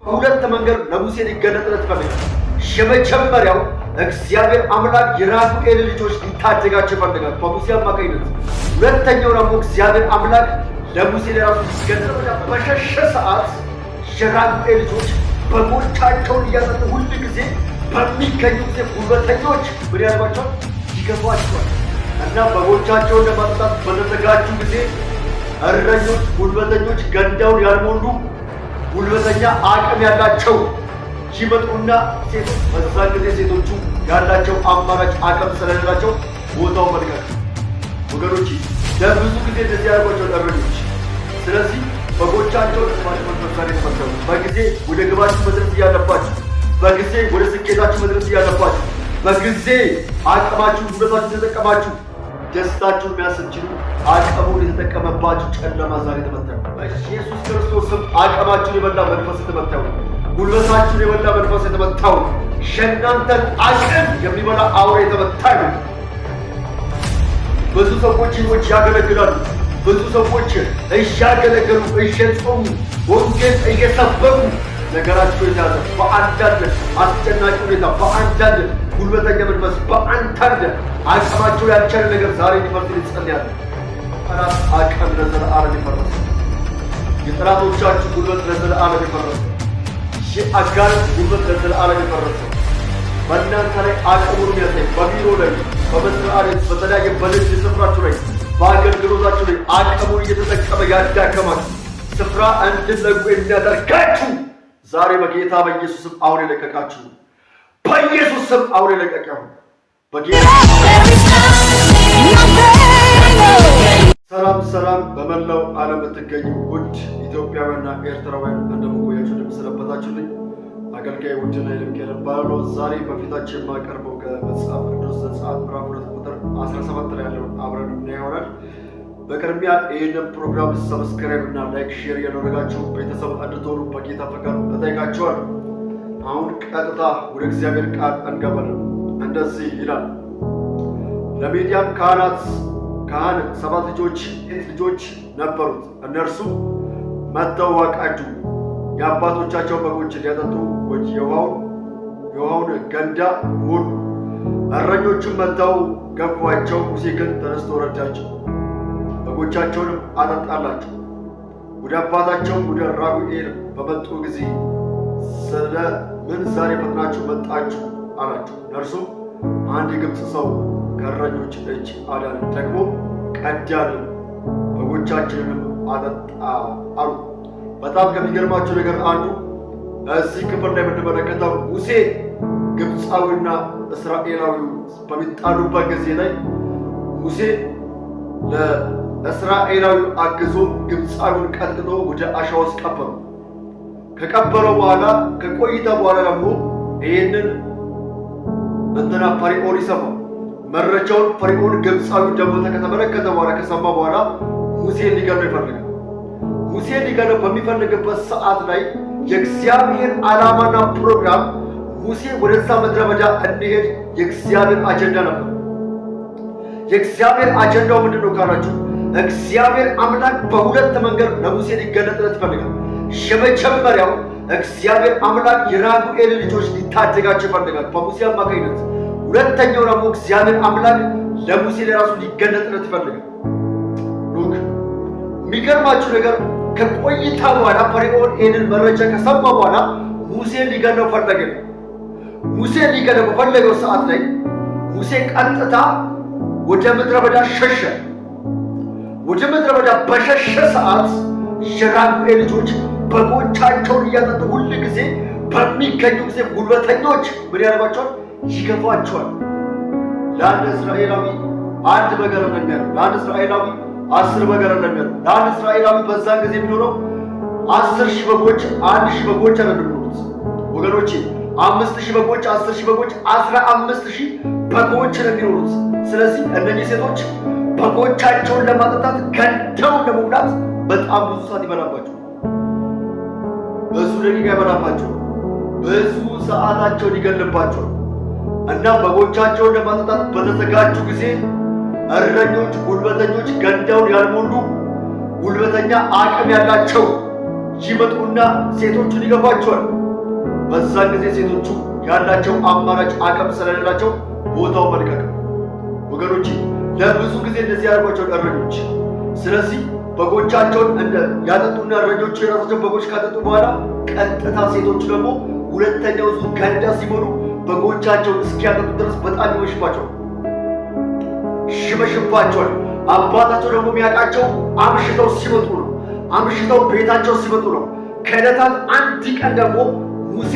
በሁለት መንገድ ለሙሴ ሊገለጥለት ይፈልጋል። የመጀመሪያው እግዚአብሔር አምላክ የራጉኤል ልጆች ሊታደጋቸው ይፈልጋል በሙሴ አማካኝነት። ሁለተኛው ደግሞ እግዚአብሔር አምላክ ለሙሴ ለራሱ ሊገለጥ በሸሸ ሰዓት የራጉኤል ልጆች በጎቻቸውን እያጠጡ ሁል ጊዜ በሚገኙ ጊዜ ጉልበተኞች ምን ያደርጓቸዋል? ይገፏቸዋል። እና በጎቻቸውን ለማጠጣት በተዘጋጁ ጊዜ እረኞች፣ ጉልበተኞች፣ ገንዳውን ያልሞሉ ጉልበተኛ አቅም ያላቸው ይመጡና ሴቶች በዛ ጊዜ ሴቶቹ ያላቸው አማራጭ አቅም ስለሌላቸው ቦታው መልቀቅ። ወገኖች፣ ለብዙ ጊዜ እንደዚህ ያደርጓቸው እረኞች። ስለዚህ በጎቻቸውን መንፈሳሪ ተመሰሉ። በጊዜ ወደ ግባችሁ መድረስ እያለባችሁ፣ በጊዜ ወደ ስኬታችሁ መድረስ እያለባችሁ፣ በጊዜ አቅማችሁ ጉልበታችሁ ተጠቀማችሁ ደስታችሁን የሚያስችሉ አቅሙን የተጠቀመባችሁ ጨለማ ዛሬ ተመታ። በኢየሱስ ክርስቶስ ስም አቅማችሁን የበላ መንፈስ የተመታው፣ ጉልበታችሁን የበላ መንፈስ የተመታው፣ የእናንተን አቅም የሚበላ አውሬ የተመታ ነው። ብዙ ሰዎች ይኖች ያገለግላሉ። ብዙ ሰዎች እያገለገሉ፣ እየጾሙ፣ ወንጌል እየሰበኩ ነገራቸው የተያዘ በአንዳንድ አስጨናቂ ሁኔታ፣ በአንዳንድ ጉልበተኛ መንፈስ፣ በአንዳንድ አቅማቸው ያልቻለ ነገር ዛሬ ሊፈርስ ይጸልያሉ። ጠላት አቅም ለዘለዓለም የፈረሰ፣ የጠላቶቻችሁ ጉልበት ለዘለዓለም የፈረሰ፣ የአጋንንት ጉልበት ለዘለዓለም የፈረሰ፣ በእናንተ ላይ አቅሙን የሚያሳይ፣ በቢሮ ላይ፣ በመስሪያ ቤት፣ በተለያየ በንግድ ስፍራችሁ ላይ፣ በአገልግሎታችሁ ላይ አቅሙን እየተጠቀመ ያዳከማችሁ፣ ስፍራ እንድትለቁ የሚያደርጋችሁ ዛሬ በጌታ በኢየሱስ ስም አሁን የለቀቃችሁ፣ በኢየሱስ ስም አሁን የለቀቀ በጌታ። ሰላም ሰላም፣ በመላው ዓለም የምትገኙ ውድ ኢትዮጵያውያንና ኤርትራውያን እንደምን ቆያችሁ? እንደምን ሰነበታችሁልኝ? አገልጋይ ውድነህ ኃይለሚካኤል እባላለሁ። ዛሬ በፊታችን የማቀርበው ከመጽሐፍ ቅዱስ ዘጸአት ምዕራፍ 2 ቁጥር 17 ላይ ያለውን አብረን እናየው ይሆናል። በቅድሚያ ይህንን ፕሮግራም subscribe እና like፣ share እያደረጋችሁ ቤተሰብ እንድትሆኑ በጌታ ፍቅር እጠይቃችኋለሁ። አሁን ቀጥታ ወደ እግዚአብሔር ቃል እንገባለን። እንደዚህ ይላል። ለሚዲያም ካህን ሰባት ልጆች ሴት ልጆች ነበሩት። እነርሱ መጥተው ውኃ ቀዱ፣ የአባቶቻቸው በጎች ሊያጠጡ የውኃውን ገንዳ ሞሉ። እረኞቹም መጥተው ገፏቸው። ሙሴ ግን ተነስቶ ረዳቸው፣ በጎቻቸውንም አጠጣላቸው። ወደ አባታቸው ወደ ራጉኤል በመጡ ጊዜ ስለ ምን ዛሬ ፈጥናችሁ መጣችሁ? አላቸው። እነርሱም አንድ የግብፅ ሰው ከእረኞች እጅ አዳነን፣ ደግሞ ቀዳንን፣ በጎቻችንንም አጠጣ አሉ። በጣም ከሚገርማቸው ነገር አንዱ እዚህ ክፍል ላይ የምንመለከተው ሙሴ ግብፃዊና እስራኤላዊው በሚጣሉበት ጊዜ ላይ ሙሴ ለእስራኤላዊው አግዞ ግብፃዊውን ቀጥቅጦ ወደ አሸዋ ውስጥ ቀበሩ። ከቀበረው በኋላ፣ ከቆይታ በኋላ ደግሞ ይህንን እንትና ፈርዖን ይሰማል። መረጃውን ፈርዖን ግብፃዊው ደግሞ ከተመለከተ በኋላ፣ ከሰማ በኋላ ሙሴን ሊገድለው ይፈልጋል። ሙሴን ሊገድለው በሚፈልግበት ሰዓት ላይ የእግዚአብሔር ዓላማና ፕሮግራም ሙሴ ወደዛ ምድረ በዳ እንዲሄድ የእግዚአብሔር አጀንዳ ነበር። የእግዚአብሔር አጀንዳው ምንድን ነው ካላችሁ፣ እግዚአብሔር አምላክ በሁለት መንገድ ለሙሴ ሊገለጥለት ይፈልጋል። የመጀመሪያው እግዚአብሔር አምላክ የራጉኤል ልጆች ሊታደጋቸው ይፈልጋል በሙሴ አማካኝነት። ሁለተኛው ደግሞ እግዚአብሔር አምላክ ለሙሴ ለራሱ ሊገለጥለት ይፈልጋል። Look፣ የሚገርማችሁ ነገር ከቆይታ በኋላ ፈርዖን ይህንን መረጃ ከሰማ በኋላ ሙሴን ሊገለው ፈለገ። ሙሴን ሊገለው በፈለገው ሰዓት ላይ ሙሴ ቀጥታ ወደ ምድረ በዳ ሸሸ። ወደ ምድረ በዳ በሸሸ ሰዓት የራጉኤል ልጆች በጎቻቸውን እያጠጡ ሁል ጊዜ በሚገኙ ጊዜ ጉልበተኞች ምን ያደርጓቸዋል? ይገፏቸዋል። ለአንድ እስራኤላዊ አንድ በግ አይደለም የሚያለው። ለአንድ እስራኤላዊ 10 በግ አይደለም የሚያለው። ለአንድ እስራኤላዊ በዛን ጊዜ የሚኖረው 10,000 በጎች፣ 1,000 በጎች አይደለም የሚኖሩት ወገኖቼ፣ 5,000 በጎች፣ 10,000 በጎች፣ 15,000 በጎች ነው የሚኖሩት። ስለዚህ እነዚህ ሴቶች በጎቻቸውን ለማጠጣት፣ ገንዳውን ለመሙላት በጣም ብዙ ሰዓት ይበላባቸዋል። ብዙ ደቂቃ ይበላባቸዋል። ብዙ ሰዓታቸውን ይገልባቸዋል። እና በጎቻቸውን ለማጠጣት በተዘጋጁ ጊዜ እረኞች፣ ጉልበተኞች፣ ገንዳውን ያልሞሉ ጉልበተኛ አቅም ያላቸው ይመጡና ሴቶቹን ይገፏቸዋል። በዛን ጊዜ ሴቶቹ ያላቸው አማራጭ አቅም ስለሌላቸው ቦታው መልቀቅ። ወገኖች ለብዙ ጊዜ እንደዚህ ያደርጓቸው እረኞች። ስለዚህ በጎቻቸውን እንደ ያጠጡና እረኞቹ የራሳቸው በጎች ካጠጡ በኋላ ቀጥታ ሴቶቹ ደግሞ ሁለተኛው ዙር ገንዳ ሲሞሉ በጎቻቸውን እስኪያጠጡ ድረስ በጣም ይመሽባቸዋል ይመሽባቸዋል። አባታቸው ደግሞ የሚያውቃቸው አምሽተው ሲመጡ ነው። አምሽተው ቤታቸው ሲመጡ ነው። ከዕለታት አንድ ቀን ደግሞ ሙሴ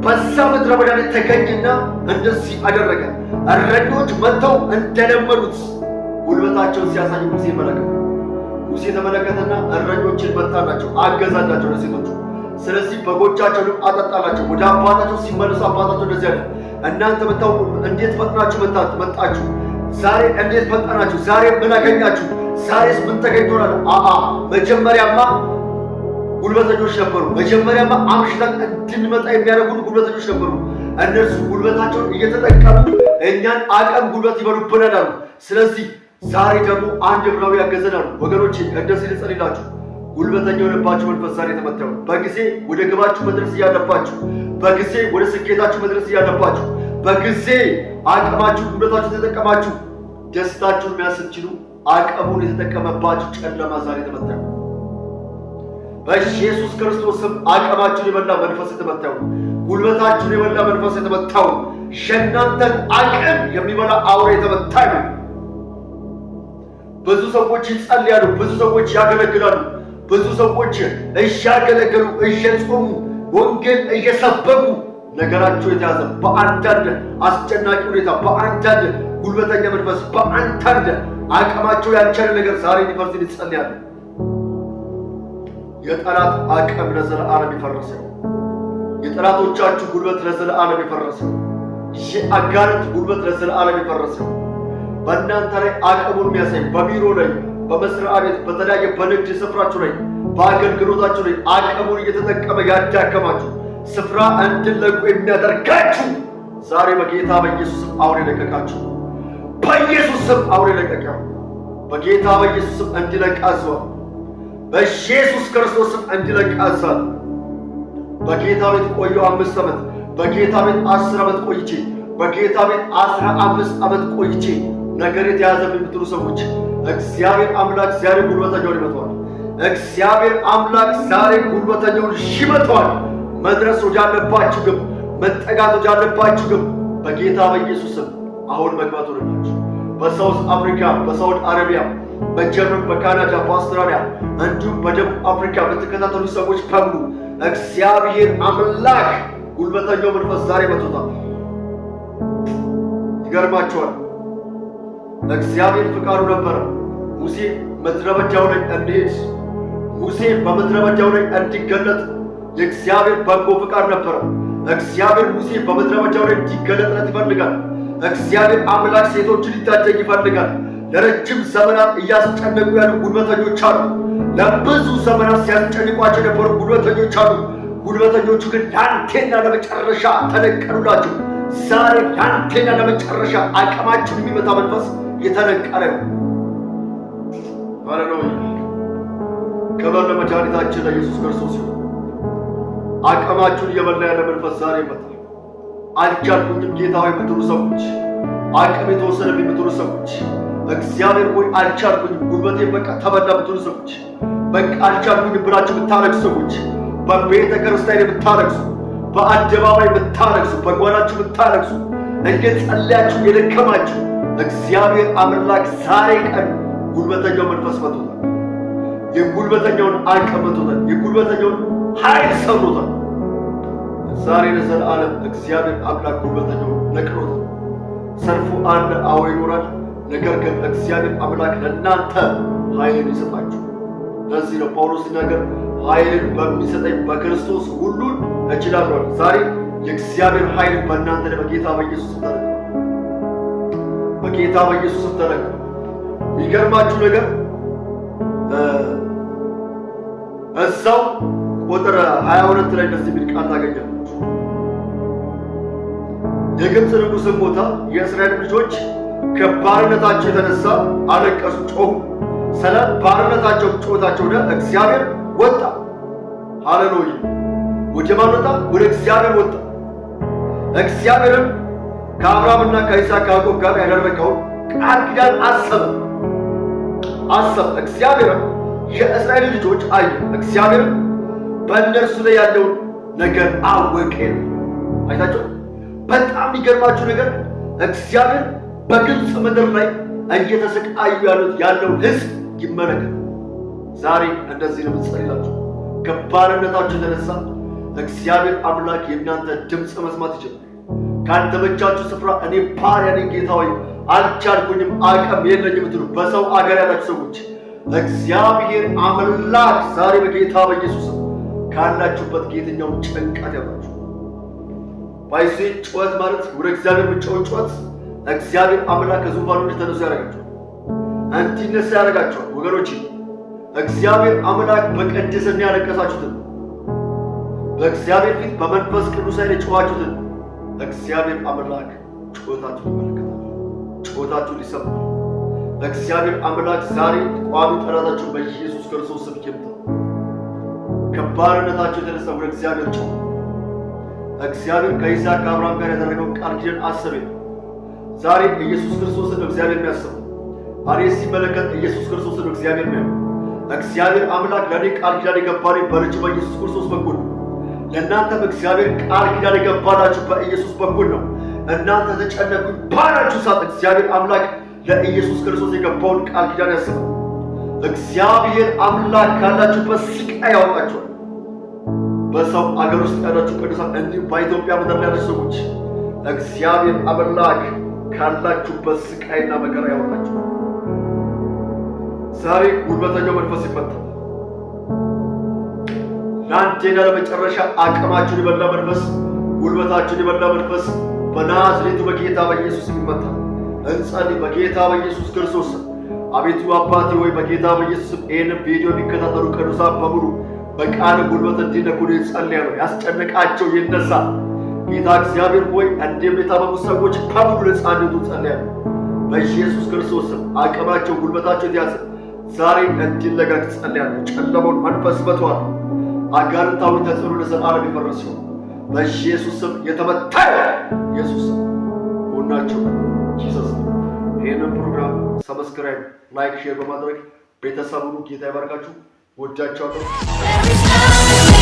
በዛ ምድረ በዳ ላይ ተገኘና እንደዚህ አደረገ። እረኞች መጥተው እንደለመዱት ጉልበታቸውን ሲያሳዩ ሙሴ መለከተ። ሙሴ ተመለከተና እረኞችን መታላቸው፣ አገዛላቸው ለሴቶቹ። ስለዚህ በጎቻቸውንም አጠጣላቸው። ወደ አባታቸው ሲመለሱ አባታቸው እንደዚህ አለ፣ እናንተ መታው እንዴት ፈጥናችሁ መጣችሁ? ዛሬ እንዴት ፈጠናችሁ? ዛሬ ምን አገኛችሁ? ዛሬስ ምን ተገኝቶናል? አአ መጀመሪያማ ጉልበተኞች ነበሩ። መጀመሪያማ አምሽተን እንድንመጣ የሚያደርጉን ጉልበተኞች ነበሩ። እነርሱ ጉልበታቸውን እየተጠቀሙ እኛን አቅም ጉልበት ይበሉብናል አሉ። ስለዚህ ዛሬ ደግሞ አንድ ዕብራዊ ያገዘን አሉ። ወገኖቼ እንደዚህ ልጸልይላችሁ፣ ጉልበተኛ የሆነባችሁ መንፈስ ዛሬ ተመታ። በጊዜ ወደ ግባችሁ መድረስ እያለባችሁ፣ በጊዜ ወደ ስኬታችሁ መድረስ እያለባችሁ፣ በጊዜ አቅማችሁ ጉልበታችሁ ተጠቀማችሁ ደስታችሁን መያዝ ስትችሉ አቅሙን የተጠቀመባችሁ ጨለማ ዛሬ ተመታ። በኢየሱስ ክርስቶስ ስም አቅማችሁን የበላ መንፈስ የተመታው፣ ጉልበታችሁን የበላ መንፈስ የተመታው፣ የእናንተን አቅም የሚበላ አውሬ የተመታ ነው። ብዙ ሰዎች ይጸልያሉ፣ ብዙ ሰዎች ያገለግላሉ፣ ብዙ ሰዎች እያገለገሉ እየጾሙ ወንጌል እየሰበኩ ነገራቸው የተያዘ በአንዳንድ አስጨናቂ ሁኔታ፣ በአንዳንድ ጉልበተኛ መንፈስ፣ በአንዳንድ አቅማቸው ያልቻለ ነገር ዛሬ ሊፈርስ ይጸልያሉ። የጠላት አቅም ለዘለዓለም የፈረሰ፣ የጠላቶቻችሁ ጉልበት ለዘለዓለም የፈረሰ፣ የአጋንንት ጉልበት ለዘለዓለም የፈረሰ፣ በእናንተ ላይ አቅሙን የሚያሳይ በቢሮ ላይ፣ በመስሪያ ቤት፣ በተለያየ በንግድ ስፍራችሁ ላይ፣ በአገልግሎታችሁ ላይ አቅሙን እየተጠቀመ ያዳከማችሁ ስፍራ እንድለቁ የሚያደርጋችሁ ዛሬ በጌታ በኢየሱስ ስም አሁን የለቀቃችሁ፣ በኢየሱስ ስም አሁን የለቀቀው፣ በጌታ በኢየሱስ ስም እንዲለቅ አዘዋል። በኢየሱስ ክርስቶስ ስም እንዲለቅ አዛል። በጌታ ቤት ቆየው 5 ዓመት፣ በጌታ ቤት 10 ዓመት ቆይቼ፣ በጌታ ቤት 15 ዓመት ቆይቼ ነገር የተያዘብኝ የምትሉ ሰዎች እግዚአብሔር አምላክ ዛሬ ጉልበተኛውን ይመታዋል። እግዚአብሔር አምላክ ዛሬ ጉልበተኛውን ይመታዋል። መድረስ ወዳለባችሁ ግብ፣ መጠጋት ወዳለባችሁ ግብ በጌታ በኢየሱስ ስም አሁን መግባት ሆነላችሁ። በሳውዝ አፍሪካ፣ በሳውዲ አረቢያ፣ በጀርመን፣ በካናዳ፣ በአውስትራሊያ እንዲሁም በደቡብ አፍሪካ በተከታተሉ ሰዎች በሙሉ እግዚአብሔር አምላክ ጉልበተኛው መንፈስ ዛሬ መቶታል። ይገርማቸዋል። እግዚአብሔር ፍቃዱ ነበረ ሙሴ ምድረ በዳው ላይ እንዲሄድ፣ ሙሴ በምድረ በዳው ላይ እንዲገለጥ የእግዚአብሔር በጎ ፍቃድ ነበረ። እግዚአብሔር ሙሴ በምድረ በዳው ላይ እንዲገለጥለት ይፈልጋል። እግዚአብሔር አምላክ ሴቶችን ሊታደግ ይፈልጋል። ለረጅም ዘመናት እያስጨነቁ ያሉ ጉልበተኞች አሉ። ለብዙ ዘመናት ሲያስጨንቋቸው የነበሩ ጉልበተኞች አሉ። ጉልበተኞቹ ግን ለአንዴና ለመጨረሻ ተነቀሉላቸው። ዛሬ ለአንዴና ለመጨረሻ አቅማችሁን የሚመታ መንፈስ የተነቀለ ነው። ሃሌሉያ! ክብር ለመድኃኒታችን ለኢየሱስ ክርስቶስ ይሁን። አቅማችሁን እየበላ ያለ መንፈስ ዛሬ ይመታል። አልቻልኩኝም ጌታ ሆይ የምትሉ ሰዎች፣ አቅም የተወሰነብኝ የምትሉ ሰዎች፣ እግዚአብሔር ሆይ አልቻልኩኝም፣ ጉልበቴ በቃ ተበላ የምትሉ ሰዎች፣ በቃ አልቻልኩኝም ብላችሁ የምታለቅሱ ሰዎች፣ በቤተ ክርስቲያን የምታለቅሱ፣ በአደባባይ የምታለቅሱ፣ በጓዳችሁ የምታለቅሱ፣ እየጸለያችሁ የደከማችሁ እግዚአብሔር አምላክ ዛሬ ቀን ጉልበተኛው መንፈስ መቶታል። የጉልበተኛውን አቅም መቶታል። የጉልበተኛውን ኃይል ሰብሮታል። ዛሬ ለዘላለም እግዚአብሔር አምላክ ጉልበተኛውን ነቅሎታል። ሰልፉ አለ፣ አዎ ይኖራል። ነገር ግን እግዚአብሔር አምላክ ለእናንተ ኃይልን ይሰጣችሁ። ለዚህ ነው ጳውሎስ ሲናገር ኃይልን በሚሰጠኝ በክርስቶስ ሁሉን እችላለሁ። ዛሬ የእግዚአብሔር ኃይል በእናንተ ላይ በጌታ በኢየሱስ ተለቋል። በጌታ በኢየሱስ ተለቋል። የሚገርማችሁ ነገር እዛው ቁጥር 22 ላይ እንደዚህ የሚል ቃል ታገኛላችሁ። የግብፅ ንጉሥም ሞተ፣ የእስራኤል ልጆች ከባርነታቸው የተነሳ አለቀሱ፣ ጮኹ። ስለ ባርነታቸው ጩኸታቸው ወደ እግዚአብሔር ወጣ። ሃሌሉያ። ወደ ማን ወጣ? ወደ እግዚአብሔር ወጣ። እግዚአብሔርም ከአብርሃምና ከይስሐቅ ከያዕቆብ ጋር ያደረገውን ቃል ኪዳን አሰበ አሰበ። እግዚአብሔርም የእስራኤል ልጆች አየ። እግዚአብሔርም በእነርሱ ላይ ያለውን ነገር አወቀ። አይታችሁ በጣም የሚገርማችሁ ነገር እግዚአብሔር በግብፅ ምድር ላይ እየተሰቃዩ ያሉት ያለውን ሕዝብ ይመለከታል። ዛሬ እንደዚህ ነው የምጸልይላችሁ። ከባርነታችሁ የተነሳ እግዚአብሔር አምላክ የእናንተ ድምፅ መስማት ይችላል። ካልተመቻችሁ ስፍራ እኔ ባሪያ ነኝ ጌታ ሆይ አልቻልኩኝም፣ አቅም የለኝም የምትሉ በሰው አገር ያላችሁ ሰዎች እግዚአብሔር አምላክ ዛሬ በጌታ በኢየሱስ ካላችሁበት የትኛውም ጭንቀት ያውጣችሁ። By the way ጩኸት ማለት ወደ እግዚአብሔር ምጮህ ጩኸት እግዚአብሔር አምላክ ከዙፋኑ እንዲተነሱ ያደርጋቸዋል፣ እንዲነሳ ያደርጋቸዋል። ወገኖች፣ እግዚአብሔር አምላክ በቅድስና ያለቀሳችሁትን፣ በእግዚአብሔር ፊት በመንፈስ ቅዱስ ኃይል የጮኻችሁትን እግዚአብሔር አምላክ ጩኸታችሁን ይመለከታል፣ ጩኸታችሁን ይሰማል። እግዚአብሔር አምላክ ዛሬ ቋሚ ጠላታችሁን በኢየሱስ ክርስቶስ ስም ይምታ። ከባርነታቸው የተነሳ ወደ እግዚአብሔር ጮኹ። እግዚአብሔር ከይስሐቅ ከአብርሃም ጋር ያደረገውን ቃል ኪዳን አሰበ። ዛሬ ኢየሱስ ክርስቶስን ነው እግዚአብሔር የሚያስበው። እኔ ሲመለከት ኢየሱስ ክርስቶስን ነው እግዚአብሔር የሚያየው። እግዚአብሔር አምላክ ለእኔ ቃል ኪዳን የገባልኝ በልጁ በኢየሱስ ክርስቶስ በኩል ነው። ለእናንተም እግዚአብሔር ቃል ኪዳን የገባላችሁ በኢየሱስ በኩል ነው። እናንተ ተጨነቁኝ ባላችሁ ሰዓት እግዚአብሔር አምላክ ለኢየሱስ ክርስቶስ የገባውን ቃል ኪዳን ያስባል። እግዚአብሔር አምላክ ካላችሁበት ስቃይ ያወጣችኋል። በሰው አገር ውስጥ ያላችሁ ቅዱሳን፣ እንዲሁም በኢትዮጵያ ምድር ላይ ያላችሁ ሰዎች እግዚአብሔር አምላክ ካላችሁበት ስቃይና መከራ ያወጣችኋል። ዛሬ ጉልበተኛው መንፈስ ይመታል። ለአንዴና ለመጨረሻ አቅማችሁን የበላ መንፈስ፣ ጉልበታችሁን የበላ መንፈስ በናዝሬቱ በጌታ በኢየሱስ ይመታል። እንጸልይ። በጌታ በኢየሱስ ክርስቶስ አቤቱ አባቴ ሆይ፣ በጌታ በኢየሱስ ይህንን ቪዲዮ የሚከታተሉ ቅዱሳን በሙሉ በቃል ጉልበት እንዲነኩ እጸልያለሁ። ያስጨነቃቸው ይነሳ። ጌታ እግዚአብሔር ሆይ፣ እንዲህም የታመሙ ሰዎች በሙሉ ነፃ እንዲወጡ እጸልያለሁ። በኢየሱስ ክርስቶስ ስም አቅማቸው ጉልበታቸው የተያዘ ዛሬ እንዲለቀቅ እጸልያለሁ። ጨለማውን መንፈስ መተዋል። አጋንንታዊ ተጽዕኖ ለዘላለም የፈረሰ ሲሆን በኢየሱስ ስም የተመታ ኢየሱስ ጎናቸው Jesus። ይህንን ፕሮግራም subscribe፣ like፣ share በማድረግ ቤተሰቡን ጌታ ይባርካችሁ። ወዳቸዋለሁ። Every time.